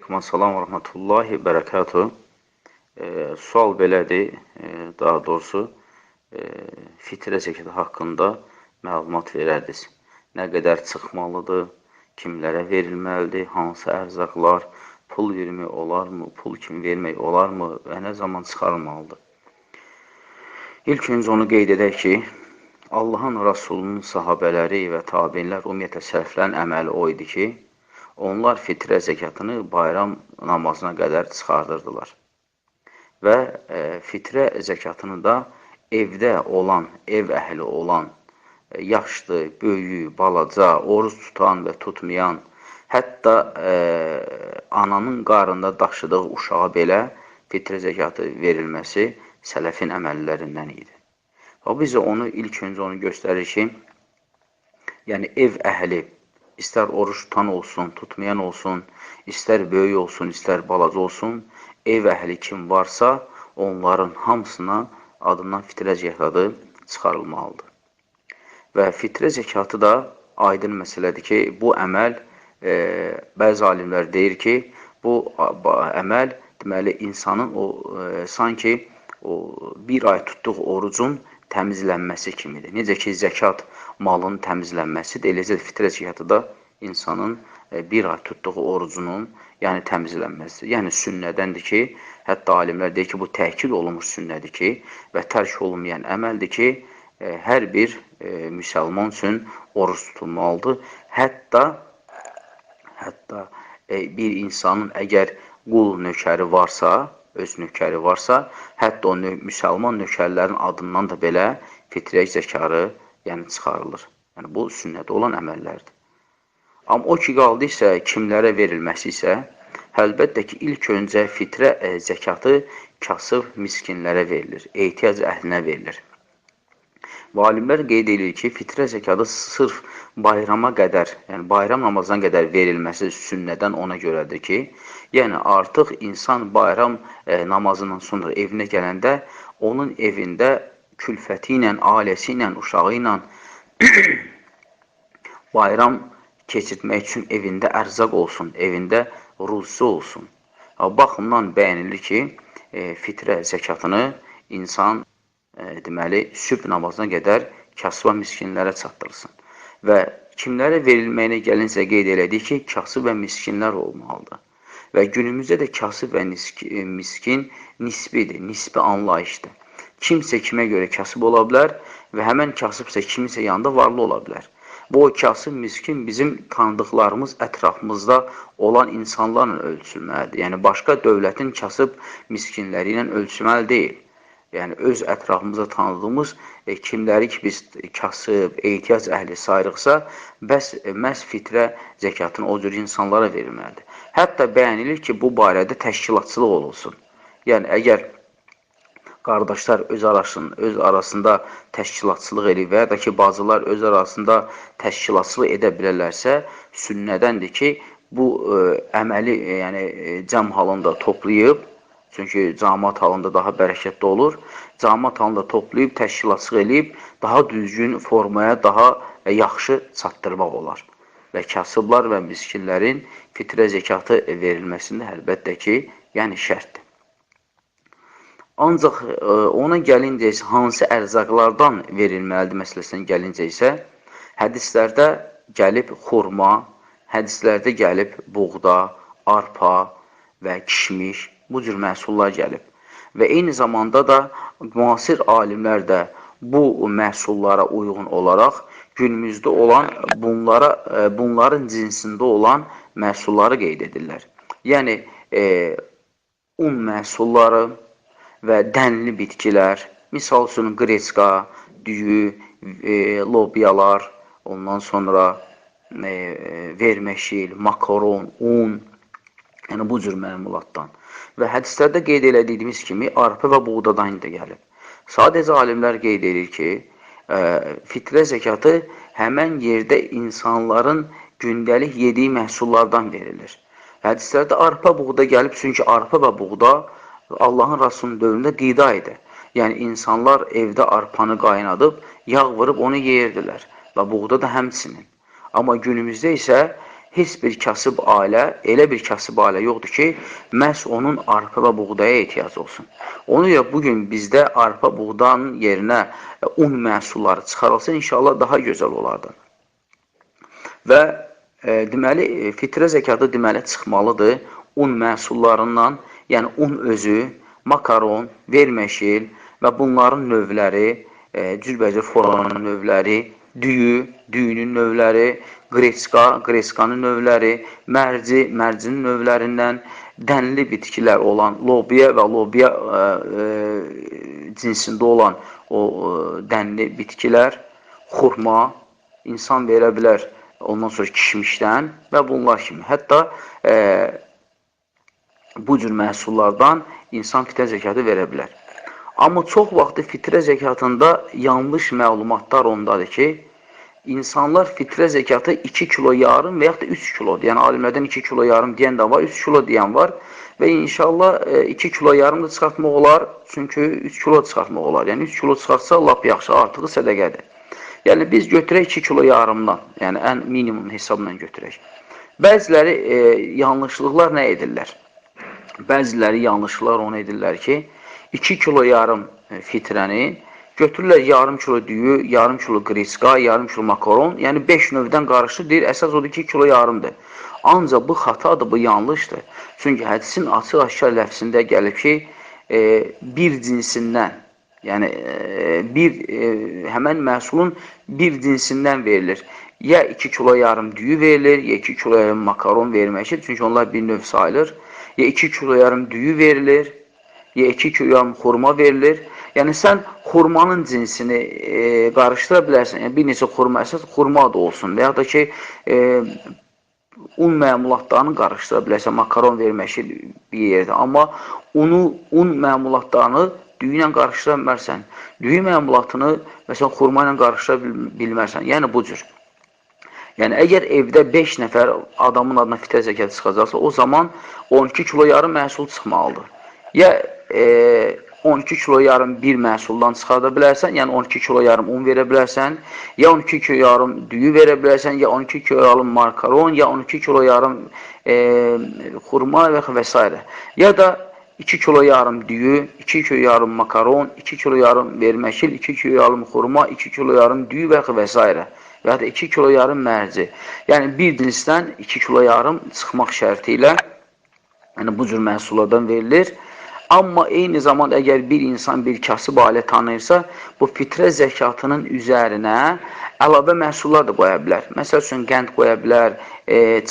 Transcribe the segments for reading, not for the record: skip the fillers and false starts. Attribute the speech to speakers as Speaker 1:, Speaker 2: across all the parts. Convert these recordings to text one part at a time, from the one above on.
Speaker 1: Salam və rəhmətullahi bərəkatuhu. Sual belədir, daha doğrusu fitrə zəkatı haqqında məlumat verərdiniz. Nə qədər çıxmalıdır, kimlərə verilməlidir, hansı ərzaqlar, pul vermək olarmı, pul kimi vermək olarmı və nə zaman çıxarılmalıdır? İlk öncə onu qeyd edək ki, Allahın Rasulunun sahabələri və tabinlər, ümumiyyətlə sələflərin əməli o idi ki, onlar fitrə zəkatını bayram namazına qədər çıxardırdılar. Və fitrə zəkatını da evdə olan, ev əhli olan, yaşlı, böyük, balaca, oruc tutan və tutmayan, hətta ananın qarnında daşıdığı uşağa belə fitrə zəkatı verilməsi sələfin əməllərindən idi. Və bizə onu ilk öncə onu göstərir ki, yəni ev əhli, istər oruç tutan olsun, tutmayan olsun, istər böyük olsun, istər balaca olsun, ev əhli kim varsa, onların hamısına adından fitrə zəkatı çıxarılmalıdır. Və fitrə zəkatı da aydın məsələdir ki, bu əməl, bəzi alimlər deyir ki, bu əməl, deməli, insanın o, sanki o bir ay tutduğu orucun təmizlənməsi kimidir. Necə ki, zəkat malın təmizlənməsidir, eləcə də fitrə zəkatı da insanın bir ay tutduğu orucunun, yəni təmizlənməsidir. Yəni sünnədəndir ki, hətta alimlər deyir ki, bu təkid olunmuş sünnədir ki və tərk olunmayan əməldir ki, hər bir müsəlman üçün oruc tutulmalıdır. Hətta bir insanın əgər qul nökəri varsa, öz nökəri varsa, hətta o müsəlman nökərlərin adından da belə fitrə zəkarı, yəni çıxarılır. Yəni bu sünnədə olan əməllərdir. Amma o ki qaldı isə kimlərə verilməsi isə, əlbəttə ki, ilk öncə fitrə zəkatı kasıb miskinlərə verilir, ehtiyac əhlinə verilir. Və alimlər qeyd edir ki, fitrə zəkatı sırf bayrama qədər, yəni bayram namazına qədər verilməsi sünnədən ona görədir ki, yəni artıq insan bayram namazından sonra evinə gələndə onun evində külfəti ilə, ailəsi ilə, uşağı ilə bayram keçirtmək üçün evində ərzaq olsun, evində ruzisi olsun. Baxımdan bəyənilir ki, fitrə zəkatını insan deməli, sübh namazına qədər kasıb və miskinlərə çatdırsın. Və kimlərə verilməyinə gəlincə qeyd elədik ki, kasıb və miskinlər olmalıdır. Və günümüzdə də kasıb və miskin nisbidir, nisbi anlayışdır. Kimsə kimə görə kasıb ola bilər və həmən kasıbsa kiminsə yanında varlı ola bilər. Bu o kasıb miskin bizim tanıdıqlarımız ətrafımızda olan insanlarla ölçülməlidir. Yəni, başqa dövlətin kasıb miskinləri ilə ölçülməli deyil. Yəni, öz ətrafımızda tanıdığımız kimləri ki, biz kasıb, ehtiyac əhli sayırıqsa, bəs məhz fitrə zəkatını o cür insanlara verilməlidir. Hətta bəyənilir ki, bu barədə təşkilatçılıq olunsun. Yəni, əgər qardaşlar öz arasında təşkilatçılıq edir və ya da ki, bacılar öz arasında təşkilatçılıq edə bilərlərsə, sünnədəndir ki, bu əməli yəni, cəm halında toplayıb, çünki camaat halında daha bərəkətli olur, camaat halında toplayıb, təşkilatçılıq eləyib, daha düzgün formaya, daha yaxşı çatdırmaq olar. Və kasıblar və miskinlərin fitrə zəkatı verilməsində əlbəttə ki, yəni şərtdir. Ancaq ona gəlincə isə, hansı ərzaqlardan verilməlidir məsələsinə gəlincə isə, hədislərdə gəlib xurma, hədislərdə gəlib buğda, arpa və kişmiş, bu cür məhsullar gəlib. Və eyni zamanda da müasir alimlər də bu məhsullara uyğun olaraq günümüzdə olan bunların cinsində olan məhsulları qeyd edirlər. Yəni, un məhsulları və dənli bitkilər, misal üçün qreçka, düyü, lobyalar, ondan sonra verməşil, makaron, un, yəni bu cür məmulatdan. Və hədislərdə qeyd elədiyimiz kimi arpa və buğdadan da gəlib. Sadəcə alimlər qeyd edir ki, fitrə zəkatı həmən yerdə insanların gündəlik yediyi məhsullardan verilir. Hədislərdə arpa, buğda gəlib, çünki arpa və buğda Allahın Rasulunun dövründə qida idi. Yəni, insanlar evdə arpanı qaynadıb, yağ vurub onu yeyirdilər və buğda da həmçinin. Amma günümüzdə isə Heç bir kasıb ailə, elə bir kasıb ailə yoxdur ki, məhz onun arpa və buğdaya ehtiyacı olsun. Ona görə bugün bizdə arpa, buğdanın yerinə un məhsulları çıxarılsa, inşallah daha gözəl olardı. Və deməli, fitrə zəkatı deməli, çıxmalıdır un məhsullarından, yəni un özü, makaron, verməşil və bunların növləri, cürbəcür formanın növləri, düyü, düyünün növləri, qreçka, qreçkanın növləri, mərci, mərcinin növlərindən, dənli bitkilər olan lobiya və lobiya cinsində olan o dənli bitkilər, xurma, insan verə bilər ondan sonra kişmişdən və bunlar kimi. Hətta bu cür məhsullardan insan fitrə zəkatı verə bilər. Amma çox vaxtı fitrə zəkatında yanlış məlumatlar ondadır ki, insanlar fitrə zəkatı 2 kilo yarım və yaxud da 3 kilodur. Yəni, alimlərdən 2 kilo yarım deyən də var, 3 kilo deyən var və inşallah 2 kilo yarım da çıxartmaq olar, çünki 3 kilo çıxartmaq olar. Yəni, 3 kilo çıxartsa lap yaxşı, artığı sədəqədir. Yəni, biz götürək 2 kilo yarımdan, yəni ən minimum hesabla götürək. Bəziləri yanlışlıqlar nə edirlər? Bəziləri yanlışlıqlar onu edirlər ki, 2 kilo yarım fitrəni götürürlər yarım kilo düyü, yarım kilo qriska, yarım kilo makaron, yəni 5 növdən qarışır, deyir, əsas odur 2 kilo yarımdır. Ancaq bu xatadır, bu yanlışdır. Çünki hədisin açıq-aşkar ləfsində gəlib ki, bir cinsindən, yəni həmən məhsulun bir cinsindən verilir. Ya 2 kilo yarım düyü verilir, ya 2 kilo yarım makaron verməkdir, çünki onlar bir növ sayılır. Ya 2 kilo yarım düyü verilir, ya 2 kilo yarım xurma verilir. Yəni, sən xurmanın cinsini qarışdıra bilərsən. Yəni, bir neçə xurma, əsas xurma da olsun və ya da ki, un məmulatlarını qarışdıra bilərsən, makaron verməşi bir yerdə. Amma un məmulatlarını düyü ilə qarışdıra bilmərsən. Düyü məmulatını, məsələn, xurma ilə qarışdıra bilmərsən. Yəni, bu cür. Yəni, əgər evdə 5 nəfər adamın adına fitrə zəkatı çıxacaqsa, o zaman 12 kilo yarım məhsul çıxmalıdır. Ya 12 kilo yarım bir məhsuldan çıxarda bilərsən, yəni 12 kilo yarım un verə bilərsən, ya 12 kilo yarım düyü verə bilərsən, ya 12 kilo yarım makaron, ya 12 kilo yarım xurma və s. Ya da 2 kilo yarım düyü, 2 kilo yarım makaron, 2 kilo yarım verməşil, 2 kilo yarım xurma, 2 kilo yarım düyü və s. Və ya da 2 kilo yarım mərci. Yəni, bir cinsdən 2 kilo yarım çıxmaq şərti ilə, yəni, bu cür məhsullardan verilir. Amma eyni zamanda əgər bir insan bir kasıb ailə tanıyırsa, bu fitrə zəkatının üzərinə əlavə məhsullar da qoya bilər. Məsəl üçün, qənd qoya bilər,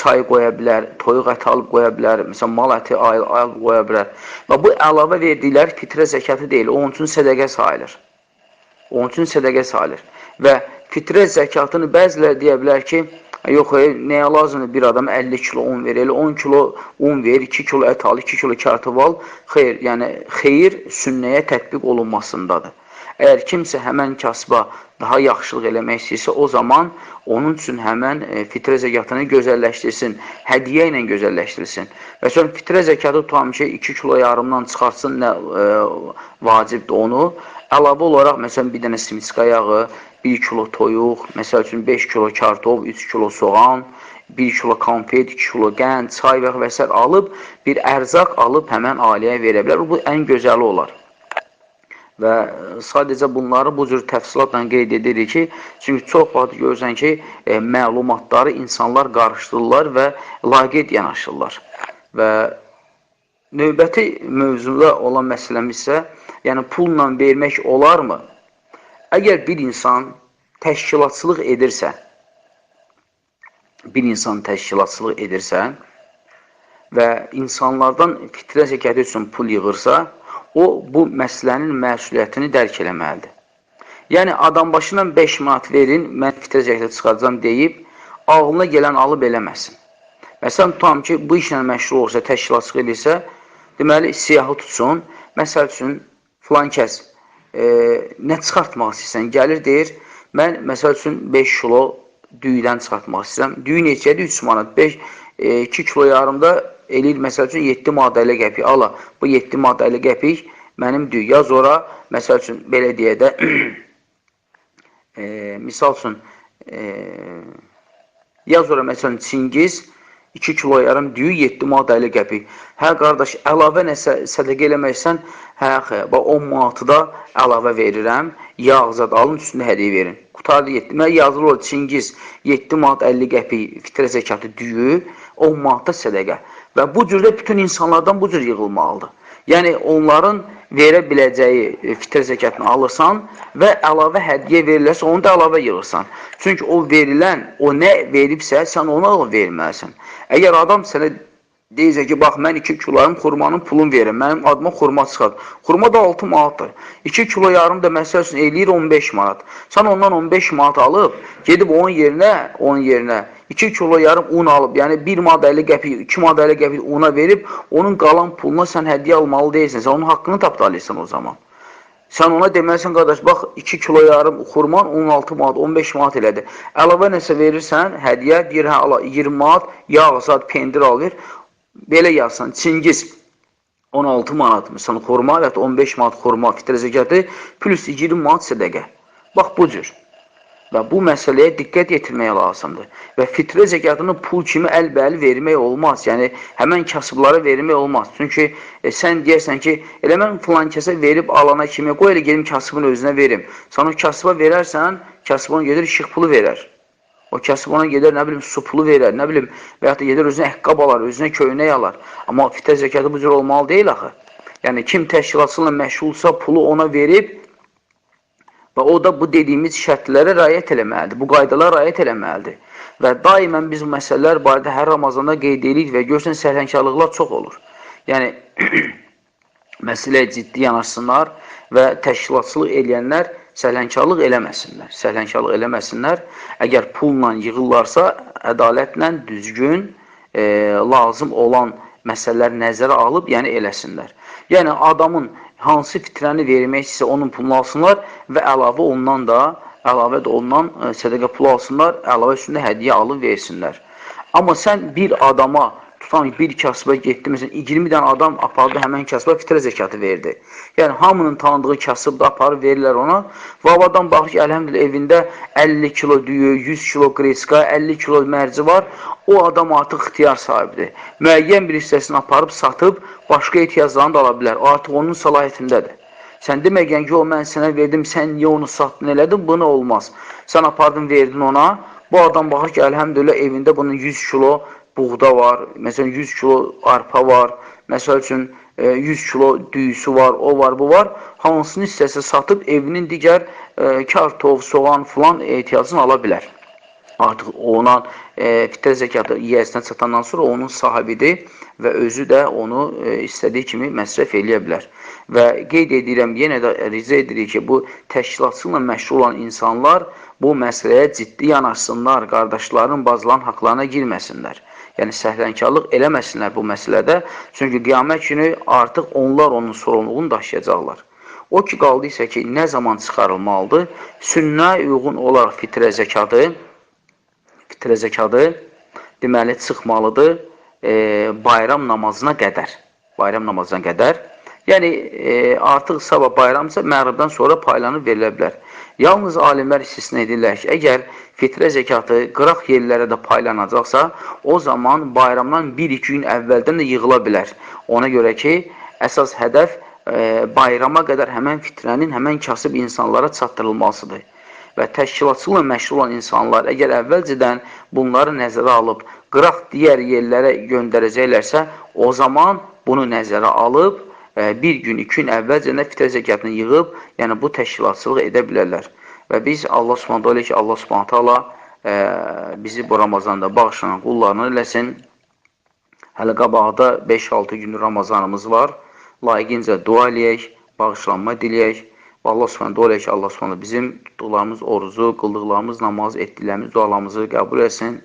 Speaker 1: çay qoya bilər, toyuq əti alıb qoya bilər, məsələn, mal əti alıb qoya bilər. Və bu əlavə verdikləri fitrə zəkatı deyil, onun üçün sədəqə sayılır. Onun üçün sədəqə sayılır. Və fitrə zəkatını bəziləri deyə bilər ki, yox, nəyə lazımdır bir adam 50 kilo un verir, elə 10 kilo un ver, 2 kilo ət al, 2 kilo kartof al. Xeyr, yəni xeyir sünnəyə tətbiq olunmasındadır. Əgər kimsə həmən kasıba daha yaxşılıq eləmək istəyirsə, o zaman onun üçün həmən fitrə zəkatını gözəlləşdirsin, hədiyyə ilə gözəlləşdirsin. Və sonra fitrə zəkatı tutam ki, 2 kilo yarımdan çıxartsın, nə vacibdir onu. Əlavə olaraq, məsələn, bir dənə simiska yağı, 1 kilo toyuq, məsəl üçün 5 kilo kartof, 3 kilo soğan, 1 kilo konfet, 2 kilo qənd, çay və s. alıb, bir ərzaq alıb həmən ailəyə verə bilər. Bu, ən gözəli olar. Və sadəcə bunları bu cür təfsilatla qeyd edirik ki, çünki çox vaxt görürsən ki, məlumatları insanlar qarışdırırlar və laqeyd yanaşırlar. Və növbəti mövzuda olan məsələmiz isə, yəni pulla vermək olarmı? Əgər bir insan təşkilatçılıq edirsə, və insanlardan fitrə zəkatı üçün pul yığırsa, o, bu məsələnin məsuliyyətini dərk eləməlidir. Yəni, adam başından 5 manat verin, mən fitrə zəkatı çıxaracam deyib, ağlına gələn alıb eləməsin. Məsələn, tutam ki, bu işlə məşğul olursa, təşkilatçılıq edirsə, deməli, siyahı tutsun. Məsəl üçün, filan kəs nə çıxartmaq istəyirsən? Gəlir, deyir, mən, məsəl üçün, 5 kilo düyüdən çıxartmaq istəyirəm. Düyü neçədir? 3 manat. 2 kilo yarımda eləyir, məsəl üçün, 7 manat 50 qəpik. Ala, bu 7 manat 50 qəpik mənim düyü. Yaz ora, məsəl üçün, belə deyə də, misal üçün, Yaz ora, məsələn, Çingiz 2 kilo yarım düyü 7 manat 50 qəpik. Hə, qardaş, əlavə nəsə sədəqə eləməksən, hə, bax, 10 manatı da əlavə verirəm, yağ zad alın, üstündə hədiyyə verin. Qutardı 7. Mən yazılır o Çingiz 7 manat 50 qəpik fitrə zəkatı düyü, 10 manat da sədəqə. Və bu cürdə bütün insanlardan bu cür yığılmalıdır. Yəni, onların verə biləcəyi fitrə zəkatını alırsan və əlavə hədiyyə verilərsə, onu da əlavə yığırsan. Çünki o verilən, o nə veribsə, sən onu alıb verməlisən. Əgər adam sənə deyirsə ki, bax, mən 2 kiloyum xurmanın pulunu verirəm, mənim adıma xurma çıxar. Xurma da 6 manatdır. 2 kilo yarım da məsəl üçün eləyir 15 manat. Sən ondan 15 manat alıb, gedib onun yerinə 2 kilo yarım un alıb, yəni 1 manat 50 qəpik, 2 manat 50 qəpik una verib, onun qalan puluna sən hədiyyə almalı deyilsən. Sən onun haqqını tapdalayırsan o zaman. Sən ona deməlisən, qardaş, bax, 2 kilo yarım xurman 16 manat, 15 manat elədi. Əlavə nəsə verirsən, hədiyyə, deyir, hə, 20 manat, yağ, zad, pendir alır. Belə yazsan, Çingiz 16 manat, məsələn, xurma və 15 manat xurma fitrə zəkatı, plus 20 manat sədəqə. Bax, bu cür. Və bu məsələyə diqqət yetirmək lazımdır. Və fitrə zəkatını pul kimi əlbəəl vermək olmaz. Yəni, həmən kasıblara vermək olmaz. Çünki sən deyərsən ki, elə mən filan kəsə verib alana kimi, qoy elə gedim kasıbın özünə verim. Sən o kasıba verərsən, kasıb ona gedir, işıq pulu verər. O kasıb ona gedər, nə bilim, su pulu verər, nə bilim, və yaxud da gedər özünə əqqab alar, özünə köynək alar. Amma fitrə zəkatı bu cür olmalı deyil axı. Yəni, kim təşkilatçılıqla məşğulsa, pulu ona verib və o da bu dediyimiz şərtlərə riayət eləməlidir, bu qaydalara riayət eləməlidir. Və daimən biz bu məsələlər barədə hər Ramazanda qeyd edirik və görsən, səhlənkarlıqlar çox olur. Yəni, məsələyə ciddi yanaşsınlar və təşkilatçılıq eləyənlər səhlənkarlıq eləməsinlər. Səhlənkarlıq eləməsinlər. Əgər pulla yığırlarsa, ədalətlə, düzgün, lazım olan məsələləri nəzərə alıb, yəni eləsinlər. Yəni, adamın hansı fitrəni vermək istəyirsə, onun pulunu alsınlar və əlavə ondan da, əlavə də ondan sədəqə pulu alsınlar, əlavə üstündə hədiyyə alıb versinlər. Amma sən bir adama, tutan bir kasıba getdi, məsələn, 20 dənə adam apardı, həmən kasıba fitrə zəkatı verdi. Yəni, hamının tanıdığı kasıb da aparıb verirlər ona və o adam baxır ki, əlhəmdülillah, evində 50 kilo düyü, 100 kilo qreska, 50 kilo mərci var. O adam artıq ixtiyar sahibidir. Müəyyən bir hissəsini aparıb satıb, başqa ehtiyaclarını da ala bilər. O artıq onun səlahiyyətindədir. Sən deməgən ki, o mən sənə verdim, sən niyə onu satdın, elədin, bunu olmaz. Sən apardın, verdin ona. Bu adam baxır ki, əlhəmdülillah, evində bunun 100 kilo buğda var, məsələn, 100 kilo arpa var, məsəl üçün, 100 kilo düyüsü var, o var, bu var. Hansını istəsə satıb evinin digər kartof, soğan filan ehtiyacını ala bilər. Artıq ona fitrə zəkatı yiyəsinə çatandan sonra onun sahibidir və özü də onu istədiyi kimi məsrəf eləyə bilər. Və qeyd edirəm, yenə də rica edirik ki, bu təşkilatçılıqla məşğul olan insanlar bu məsələyə ciddi yanaşsınlar, qardaşların, bacıların haqlarına girməsinlər. Yəni, səhlənkarlıq eləməsinlər bu məsələdə. Çünki qiyamət günü artıq onlar onun sorumluluğunu daşıyacaqlar. O ki, qaldı isə ki, nə zaman çıxarılmalıdır? Sünnəyə uyğun olaraq fitrə zəkatı deməli, çıxmalıdır bayram namazına qədər. Bayram namazına qədər. Yəni, artıq sabah bayramsa, məğribdən sonra paylanıb verilə bilər. Yalnız alimlər istisna edirlər ki, əgər fitrə zəkatı qıraq yerlərə də paylanacaqsa, o zaman bayramdan 1-2 gün əvvəldən də yığıla bilər. Ona görə ki, əsas hədəf bayrama qədər həmən fitrənin həmən kasıb insanlara çatdırılmasıdır. Və təşkilatçılıqla məşğul olan insanlar əgər əvvəlcədən bunları nəzərə alıb, qıraq digər yerlərə göndərəcəklərsə, o zaman bunu nəzərə alıb, bir gün, iki gün əvvəlcədən fitrə zəkatını yığıb, yəni bu təşkilatçılıq edə bilərlər. Və biz Allah Subhanahu taala ki, Allah Subhanahu taala bizi bu Ramazanda bağışlanan qullarını eləsin. Hələ qabaqda 5-6 günlük Ramazanımız var. Layiqincə dua eləyək, bağışlanma diləyək. Və Allah Subhanahu taala ki, Allah Subhanahu bizim tutduqlarımız orucu, qıldıqlarımız namaz, etdiklərimiz dualarımızı qəbul etsin.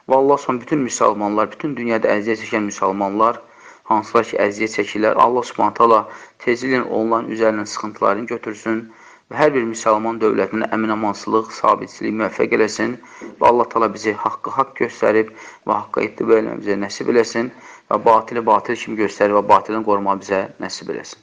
Speaker 1: Və Allah Subhanahu bütün müsəlmanlar, bütün dünyada əziyyət çəkən müsəlmanlar, hansılar ki, əziyyət çəkirlər, Allah Subhanahu taala tezliklə onların üzərindən sıxıntılarını götürsün və hər bir müsəlman dövlətinə əmin-amansızlıq, sabitçilik müvəffəq eləsin və Allah taala bizi haqqı haqq göstərib və haqqa ittiba eləmək bizə nəsib eləsin və batili batil kimi göstərib və batilini qorumaq bizə nəsib eləsin.